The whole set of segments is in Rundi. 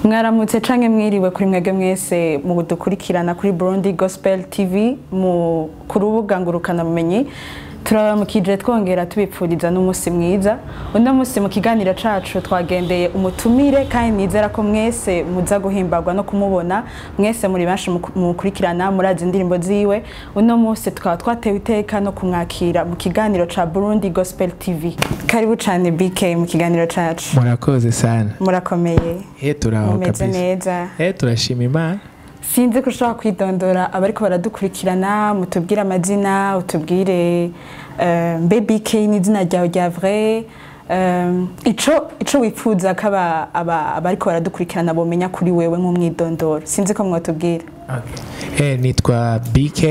Mwaramutse canke mwiriwe kuri mwebwe mwese mu dukurikirana kuri Burundi Gospel TV mu ku rubuga ngurukana bumenyi. Turabaramukije, twongera tubipfuriza n'umunsi mwiza. Uno munsi mu kiganiro cacu twagendeye umutumire, kandi nizera ko mwese muza guhimbagwa no kumubona. Mwese muri benshi mukurikirana, murazi indirimbo ziwe. Uno munsi tukaba twatewe iteka no kumwakira mu kiganiro ca Burundi Gospel TV. Karibu cane, BK, mu kiganiro cacu. Murakoze sana. Murakomeye? Turaho. Mumeze Kabisa. neza? Turashima Imana. Sinzi ko ushobora kwidondora abariko baradukurikirana, mutubwire amazina, utubwire mbe BK ni izina ryawe rya vrai, ico wifuza ko abariko baradukurikirana bomenya kuri wewe nk'umwidondoro. Sinzi ko mwotubwira. Nitwa BK,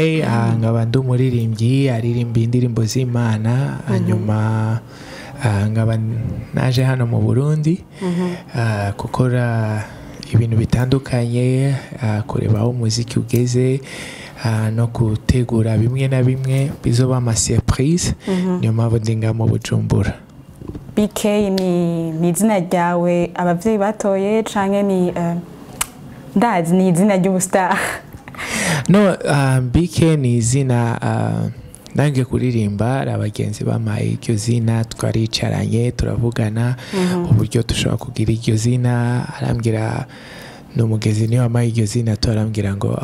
nkaba ndi umuririmbyi aririmba indirimbo z'Imana. Hanyuma nkaba naje hano mu Burundi gukora ibintu bitandukanye, kureba aho umuziki ugeze, no gutegura bimwe na bimwe bizoba ama surprise. Niyo mpamvu ndi ngaha mu Bujumbura. BK ni izina ryawe abavyeyi batoye, canke ni ndazi ni izina ry'ubustar? No, BK ni izina nange kuririmba, ari abagenzi bampaye iryo zina. Twaricaranye, turavugana uburyo dushobora kugira iryo zina. Arambwira, ni umugezi niwe wampaye iryo zina, turambwira ngo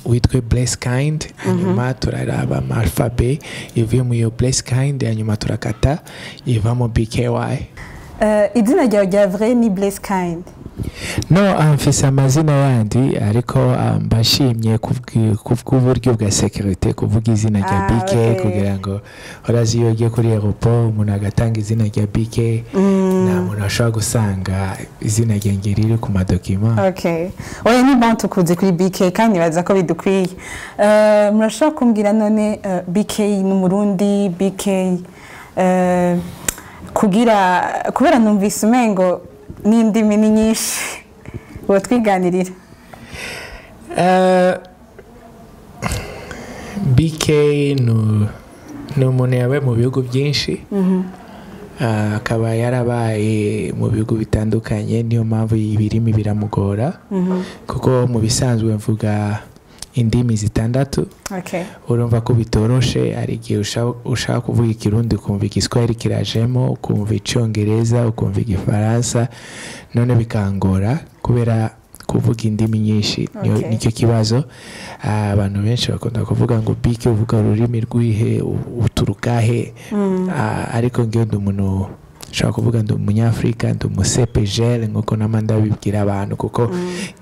witwe Bless Kind. Hanyuma turaraba ama alphabet ivuye mu iyo Bless Kind, hanyuma turakata ivamo BKY. Izina ryawe rya vrai ni Bless Kind? No, mfise amazina yandi, ariko mbashimye kubw'uburyo bwa sécurité kuvuga izina rya BK, kugira ngo urazi iyo ugiye kuri aéroport umuntu agatanga izina rya BK, nta muntu ashobora gusanga izina ryanjye riri ku ma documents. Okay. Oya, ni bon, tukuze kuri BK kandi nibaza ko bidukwiye. Murashobora kumbwira none, BK ni Umurundi, BK kugira kubera numvise umengo n'indimi ni nyinshi, wotwiganirira? BK ni umuntu yabaye mu bihugu byinshi, akaba yarabaye mu bihugu bitandukanye. Niyo mpamvu ibirimi biramugora, kuko mu bisanzwe mvuga indimi zitandatu. Urumva ko bitoroshe. Hari igihe ushaka kuvuga Ikirundi, ukumva Igiswahili kirajemo, ukumva Icyongereza, ukumva Igifaransa, none bikangora kubera kuvuga indimi nyinshi. Nicyo kibazo. Abantu benshi bakunda kuvuga ngo "BK, uvuga ururimi rwihe? Uturuka he?" Ariko ngewe ndi umuntu ushobora kuvuga ndi Umunyafurika, ndi umusepejere, nkuko nama ndabibwira abantu, kuko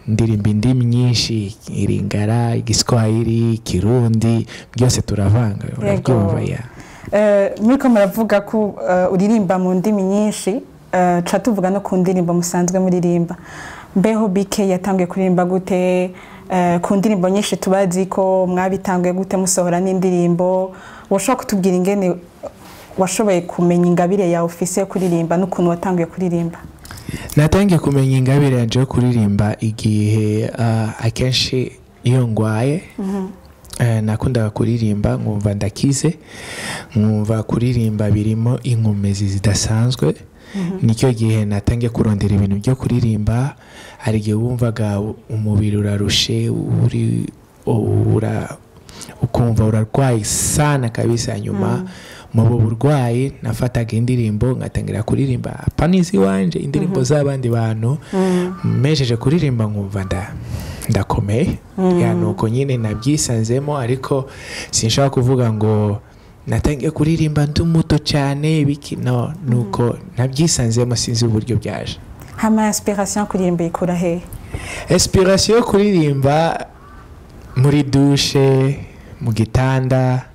ndirimba indimi nyinshi: Iringara, Igiswahili, Ikirundi, byose turavanga, urabyumva ya. Muriko muravuga ko uririmba mu ndimi nyinshi, ca tuvuga no ku ndirimbo musanzwe muririmba. Mbeho BK yatanguye kuririmba gute? Ku ndirimbo nyinshi tubazi ko mwabitanguye gute, musohora n'indirimbo? Washobora kutubwira ingene washoboye kumenya ingabire yawe ufise yo kuririmba n'ukuntu watanguye kuririmba? Natangiye kumenya ingabire yanje yo kuririmba igihe akenshi iyo ngwaye, nakundaga kuririmba nkumva ndakize, nkumva kuririmba birimo inkomezi zidasanzwe. Nicyo gihe natangiye kurondera ibintu byo kuririmba. Hari igihe wumvaga umubiri urarushe, uri ura ukumva urarwaye sana kabisa. Nyuma mu bu burwayi nafataga indirimbo ngatangira kuririmba, apana iziwanje, indirimbo z'abandi bantu. Mejeje kuririmba nkumva ndakomeye ya. Nuko nyine nabyisanzemo, ariko sinshobora kuvuga ngo natangiye kuririmba ndi muto cyane biki. No, nuko nabyisanzemo, sinzi uburyo byaje. Hama inspiration yo kuririmba ikura hehe? Inspiration yo kuririmba muri douche, mu gitanda,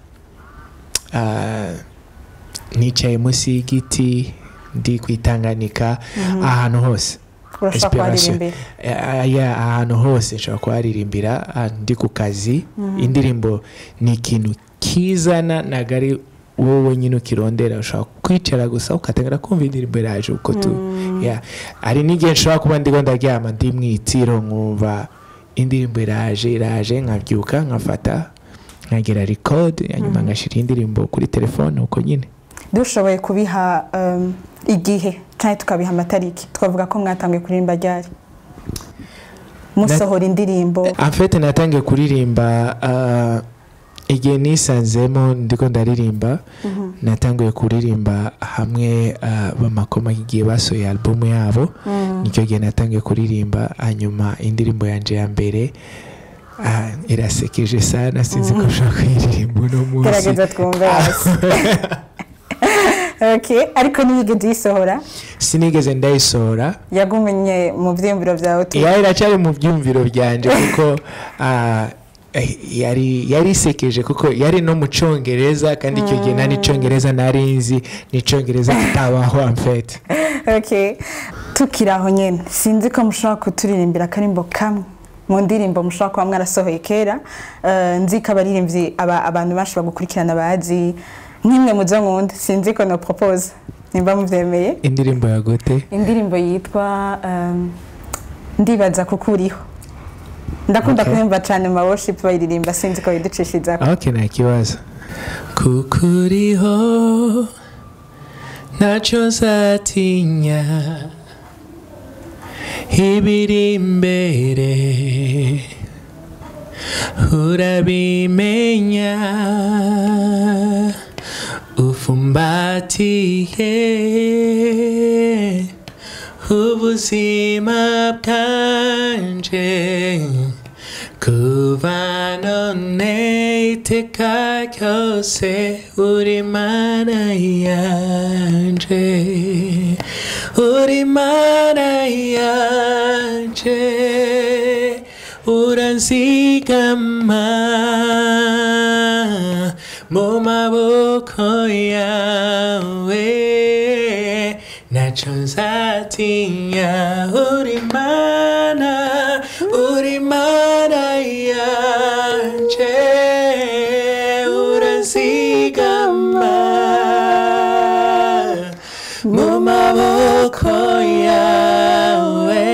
nicaye munsi y'igiti, ndi kwitanganika, ahantu hose. Urashobora Inspiration. kuharirimbira? Yeah, ahantu hose nshobora kuharirimbira. Ndi ku kazi, indirimbo ni ikintu kizana, ntabwo ari wowe nyine ukirondera. Ushobora kwicara gusa ugatangira kumva indirimbo iraje uko tu. Yeah. Hari n'igihe nshobora kuba ndiko ndaryama, ndi mu itiro, nkumva indirimbo iraje, iraje, nkabyuka, nkafata, nkagira record, hanyuma ngashyira indirimbo kuri telefone uko nyine. Dushoboye kubiha igihe cyangwa tukabiha amatariki, twavuga ko mwatanguye kuririmba ryari? Musohora indirimbo? En fait, natangiye kuririmba igihe nisanzemo ndiko ndaririmba. Natanguye kuririmba hamwe bamakoma igihe basohoye album yabo, nicyo gihe natangiye kuririmba. Hanyuma indirimbo yanje ya mbere irasekeje sana, sinzi ko ushobora kuyiririmba uno munsi. Gerageza twumve hasi. Okay, ariko ntiyigeze uyisohora? Sinigeze ndayisohora. Yagumye mu vyiyumviro vyawe tu? Yari iracyari mu byumviro byanje kuko yari isekeje, kuko yari no mu Cyongereza, kandi icyo gihe nta n'Icyongereza nari nzi, n'Icyongereza kitabaho en fait. Okay, tukiri aho nyene, sinzi ko mushobora kuturirimbira akarimbo kamwe mu ndirimbo mushobora kuba mwarasohoye kera. Nzi ko abaririmbyi abantu benshi bagukurikirana bazi nk'imwe mu zo nkunda, sinzi ko no propose nimba muvyemeye. Indirimbo ya gute? Indirimbo yitwa Ndibaza Kuko Uriho. Ndakunda kuyumva cane mu ma worship bayiririmba, sinzi ko biducishirizako. Okay, nta kibazo. Kuko uriho ntacyo nzatinya, ibiri imbere urabimenya, ufumbatiye ubuzima bwanje kuva none iteka ryose, uri Mana yanje, uri Mana yanje, uranzigama mu maboko yawe, ntacyo nzatinya, uri Mana, uri Mana yanje, uranzigama mu maboko yawe,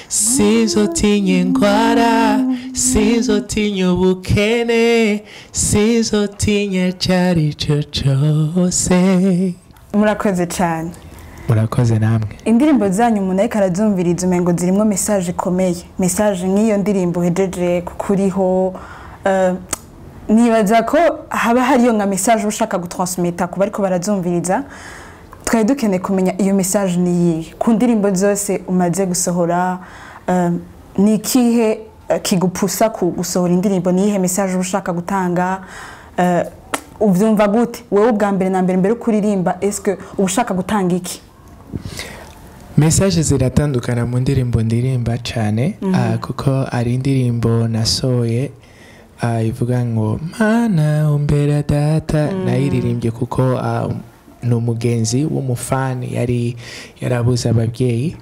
sinzotinya indwara, sinzotinya ubukene, sinzotinya icyo cyo cyose. Murakoze cyane. Murakoze namwe. Indirimbo zanyu umuntu ariko arazumviriza umengo zirimo message ikomeye, message nk'iyo ndirimbo uhejeje kukuriho, nibaza ko haba hariyo nka message ushaka gutransmita ku bariko barazumviriza. Twari dukeneye kumenya iyo message ni iyihe ku ndirimbo zose umaze gusohora. Ni ikihe kigupusa ku gusohora indirimbo? Ni iyihe message ushaka gutanga? Uvyumva gute wewe ubwa mbere na mbere, mbere kuririmba, est-ce uba ushaka gutanga iki? Message ziratandukana mu ndirimbo ndirimba cyane, kuko ari indirimbo nasohoye ivuga ngo "Mana umbera data", nayiririmbye kuko ni umugenzi w'umufani yari yarabuze ababyeyi,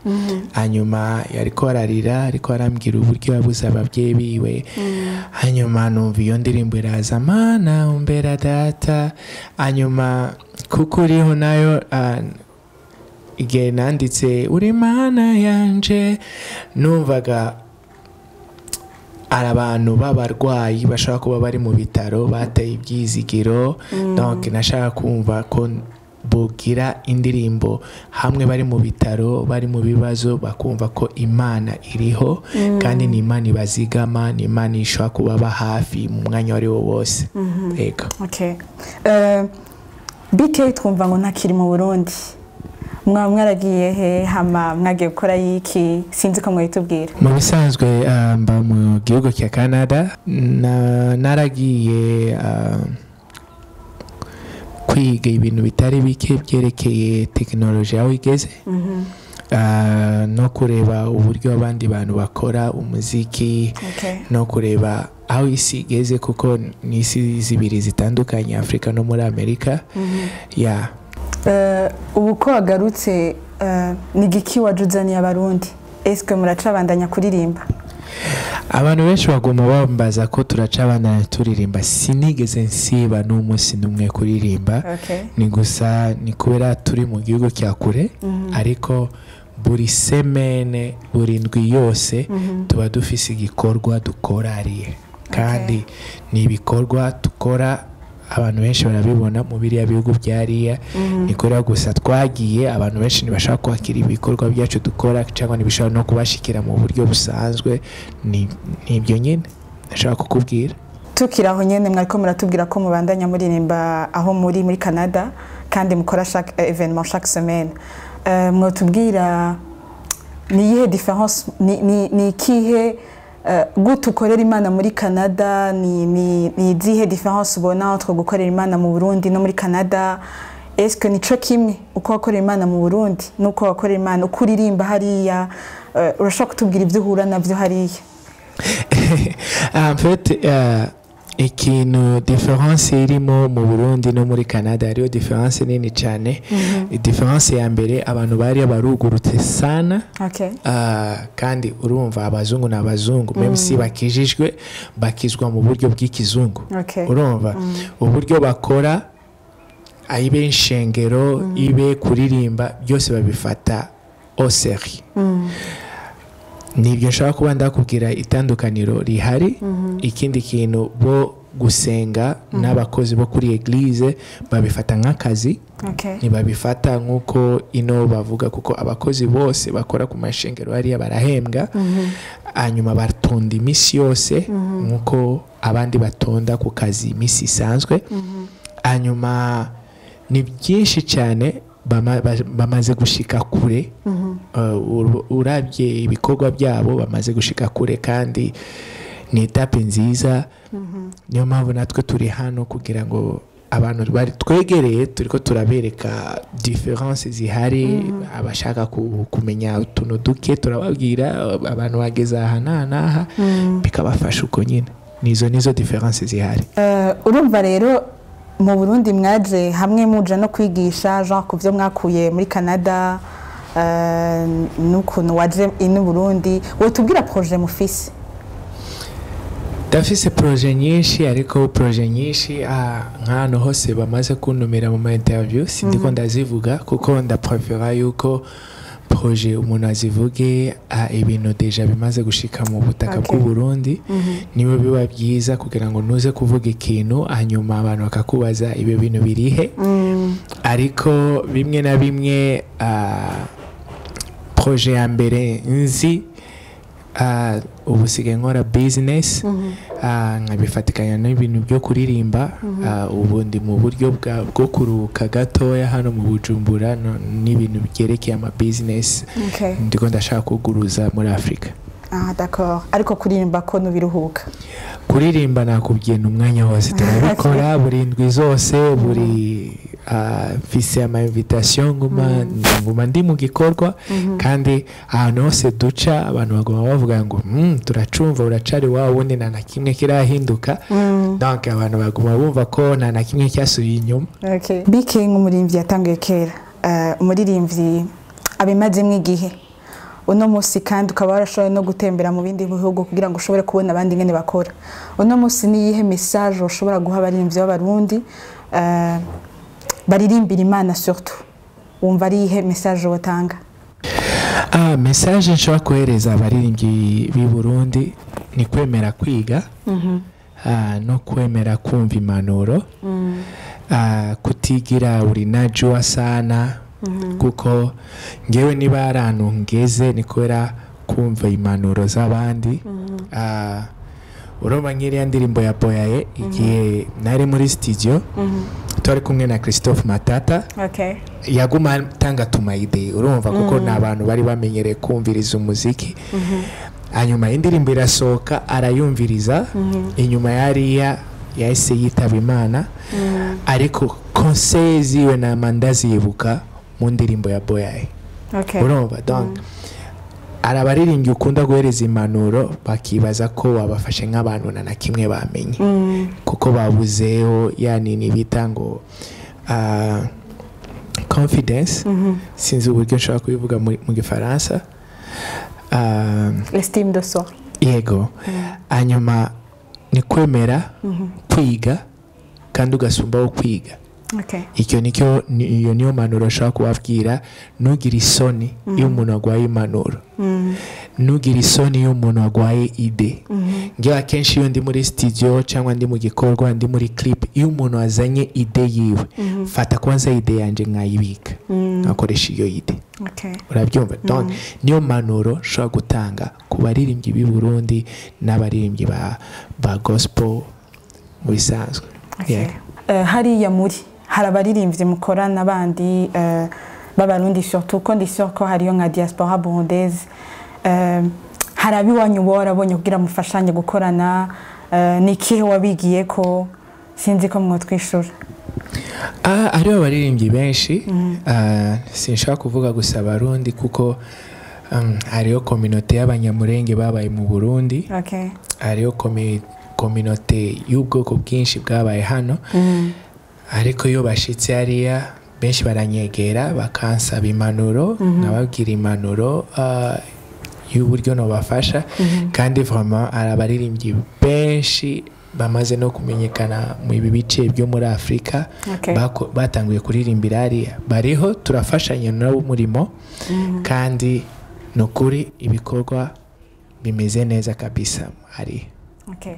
hanyuma yariko ararira, ariko arambwira uburyo yabuze ababyeyi biwe, hanyuma numva iyo ndirimbo iraza, "Mana umbera data". Hanyuma Kuko Uriho nayo, igihe nanditse "Uri Mana yanje", numvaga ari abantu b'abarwayi bashobora kuba bari mu bitaro bateye ibyizigiro, donc nashaka kumva ko bogira indirimbo hamwe bari mu bitaro, bari mu bibazo, bakumva ko Imana iriho, kandi ni Imana ibazigama, ni Imana ishobora kubaba hafi mu mwanya uwo ari wo wose. Yego. Okay. BK twumva ngo ntakiri mu Burundi, mwaba mwaragiye he? Hama mwagiye gukora yiki? Sinzi ko mwitubwira. Mu bisanzwe mba mu gihugu cya Canada. Naragiye kwiga ibintu bitari bike byerekeye tekinoloji aho igeze, no kureba uburyo abandi bantu bakora umuziki, no kureba aho isi igeze, kuko ni isi zibiri zitandukanye, Afurika no muri Amerika. Yeah. Ubu ko wagarutse, ni igiki wajuzaniye Abarundi? Eske muracabandanya kuririmba? Abantu benshi baguma bambaza ko turacabandanya turirimba. Sinigeze nsiba n'umunsi n'umwe kuririmba. Ni gusa ni kubera turi mu gihugu cya kure, ariko buri semaine, buri ndwi yose tuba dufise igikorwa dukora hariya, kandi ni ibikorwa dukora. Abantu benshi barabibona mu biriya bihugu byariya. Ni kuriya gusa twagiye, abantu benshi ntibashaka kwakira ibikorwa byacu dukora, cyangwa ntibishobora no kubashikira mu buryo busanzwe. Ni ibyo nyine ndashaka kukubwira. Tukiri aho nyene, mwariko muratubwira ko mubandanya muririmba aho muri Canada, kandi mukora chaque événement, chaque semaine. Mwotubwira ni iyihe différence, ni ikihe, gute ukorera Imana muri Canada? Ni izihe différence ubona entre gukorera Imana mu Burundi no muri Canada? Est-ce que nico kimwe uko wakorera Imana mu Burundi nuko wakorera Imana, uko uririmba hariya? Urashobora kutubwira ibyo uhura navyo hariya? En fait, ikintu différence irimo mu Burundi no muri Canada, hariyo différence nini cyane. Différence ya mbere, abantu bari barugurutse sana. Kandi urumva, abazungu ni abazungu, même si bakijijwe, bakizwa mu buryo bw'ikizungu. Urumva, uburyo bakora, ibe inshengero, ibe kuririmba, byose babifata au sérieux. Nibyo nshobora kuba ndakubwira itandukaniro rihari. Ikindi kintu, bo gusenga n'abakozi bo kuri église babifata nk'akazi, ntibabifata nk'uko ino bavuga, kuko abakozi bose bakora ku mashengero hariya barahembwa, hanyuma batonda iminsi yose nk'uko abandi batonda ku kazi iminsi isanzwe. Hanyuma ni byinshi cyane, bamaze gushika kure. Urabye ibikorwa byabo, bamaze gushika kure, kandi ni étape nziza. Niyo mpamvu natwe turi hano kugira ngo abantu bari twegereye, turiko turabereka différence zihari. Abashaka kumenya utuntu duke turababwira, abantu bageze aha n'aha n'aha, bikabafasha uko nyine. Nizo différence zihari. Urumva rero, mu Burundi mwaje hamwe muja no kwigisha, genre ku byo mwakuye muri Canada, n'ukuntu waje ino Burundi. Wotubwira projet mufise? Ndafise projet nyinshi, ariko projet nyinshi, nk'ahantu hose bamaze kuntumira mu ma interview, sindiko ndazivuga, kuko ndaprefera yuko projet umuntu azivuge, ibintu déjà bimaze gushika mu butaka bw'u Burundi. Niwe biba byiza kugira ngo ntuze kuvuga ikintu, hanyuma abantu bakakubaza ibyo bintu birihe. Ariko bimwe na bimwe, projet ya mbere nzi, ubu sigaye nkora business, nkabifatikanya n'ibintu byo kuririmba. Ubu ndi mu buryo bwo kuruhuka gatoya hano mu Bujumbura, n'ibintu byerekeye ama business ndiko ndashaka kuguruza muri Afurika. Ah, d'accord. Ariko kuririmba ko nubiruhuka? Kuririmba nakubwiye, ni umwanya wose, turabikora buri ndwi zose, buri mfise ama invitation, nguma ndi mu gikorwa. Kandi ahantu hose duca, abantu baguma bavuga ngo turacumva uracari wa wundi, nta na kimwe kirahinduka." Donc abantu baguma bumva ko nta na kimwe cyasubiye inyuma. Okay. BK nk'umuririmbyi yatanguye kera, umuririmbyi abimazemo igihe, uno munsi kandi ukaba warashoboye no gutembera mu bindi bihugu kugira ngo ushobore kubona abandi ingene bakora, uno munsi ni iyihe message ushobora guha abaririmbyi b'Abarundi, baririmbira Imana surtout? Wumva ari iyihe message wotanga? Message nshobora kohereza abaririmbyi b'i Burundi ni kwemera kwiga, no kwemera kumva impanuro, kutigira uri najua sana, kuko ngewe niba hari ahantu ngeze ni kubera kumva impanuro z'abandi. Urumva, nk'iriya ndirimbo ya Boyaye, igihe nari muri studio twari kumwe na Christophe Matata, yaguma atanga tuma idée, urumva, kuko ni abantu bari bamenyereye kumviriza umuziki. Hanyuma indirimbo irasohoka, arayumviriza. Inyuma yariya yahise yitaba Imana, ariko conseil ziwe nama ndazibuka mu ndirimbo ya Boyaye. Urumva, donc hari abaririmbyi ukunda guhereza impanuro, bakibaza ko wabafashe nk'abantu na kimwe bamenye, kuko babuzeho ya nini bita ngo confidence. Sinzi uburyo nshobora kubivuga mu Gifaransa. Estime de soi. Yego. Hanyuma ni kwemera kwiga kandi ugasumbaho kwiga. Icyo nicyo iyo niyo mpanuro nshobora kubabwira. Ntugire isoni iyo umuntu arwaye impanuro, ntugire isoni iyo umuntu arwaye idée. Ngewe akenshi iyo ndi muri studio cyangwa ndi mu gikorwa, ndi muri clip, iyo umuntu azanye idée yiwe, fata kwanza idée yanjye nkayibika, nkakoresha iyo idée. Urabyumva? Donc niyo mpanuro nshobora gutanga ku baririmbyi b'i Burundi n'abaririmbyi ba gospel mu bisanzwe. Yeah. Hariya muri hari abaririmbyi mukorana bandi b'Abarundi, surtout ko ndi sûr ko hariyo nka diaspora burundaise, hari abiwanyu uba warabonye kugira mufashanye gukorana, ni ikihe wabigiye ko? Sinzi ko mwotwishura. Ah, hariho abaririmbyi benshi. Ah, sinshobora kuvuga gusa Abarundi kuko hariho communauté y'Abanyamurenge babaye mu Burundi, hariho communauté y'ubwoko bwinshi bwabaye hano. Ariko iyo bashitse hariya, benshi baranyegera bakansaba impanuro, nkababwira impanuro y'uburyo nobafasha. Kandi vraiment hari abaririmbyi benshi bamaze no kumenyekana mu ibi bice byo muri Afurika batanguye kuririmbira hariya, bariho, turafashanya nabo umurimo, kandi ni ukuri ibikorwa bimeze neza kabisa hariya. Okay.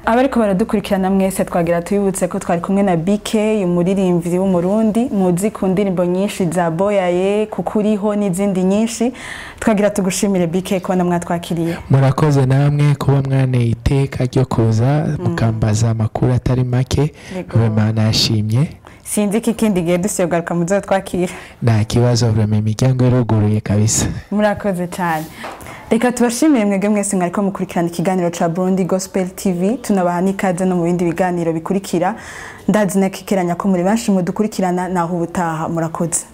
Abariko baradukurikirana mwese, twagira tubibutse ko twari kumwe na BK, umuririmbyi w'Umurundi muzi ku ndirimbo nyinshi za Boyaye, Kukuriho n'izindi nyinshi. Twagira tugushimire, BK, kubona mwatwakiriye. Murakoze namwe kuba mwaneye iteka ryo kuza mukambaza amakuru atari make. Vraiment nashimye. Sinzi ko ikindi gihe dusiye kugaruka muzotwakira. Nta kibazo, vraiment imiryango iruguruye kabisa. Murakoze cyane. Reka tubashimire mwebwe mwese mwariko mukurikirana ikiganiro ca Burundi Gospel TV, tunabaha n'ikaze no mu bindi biganiro bikurikira. Ndazi nakikeranya ko muri benshi mudukurikirana. Naho ubutaha, murakoze.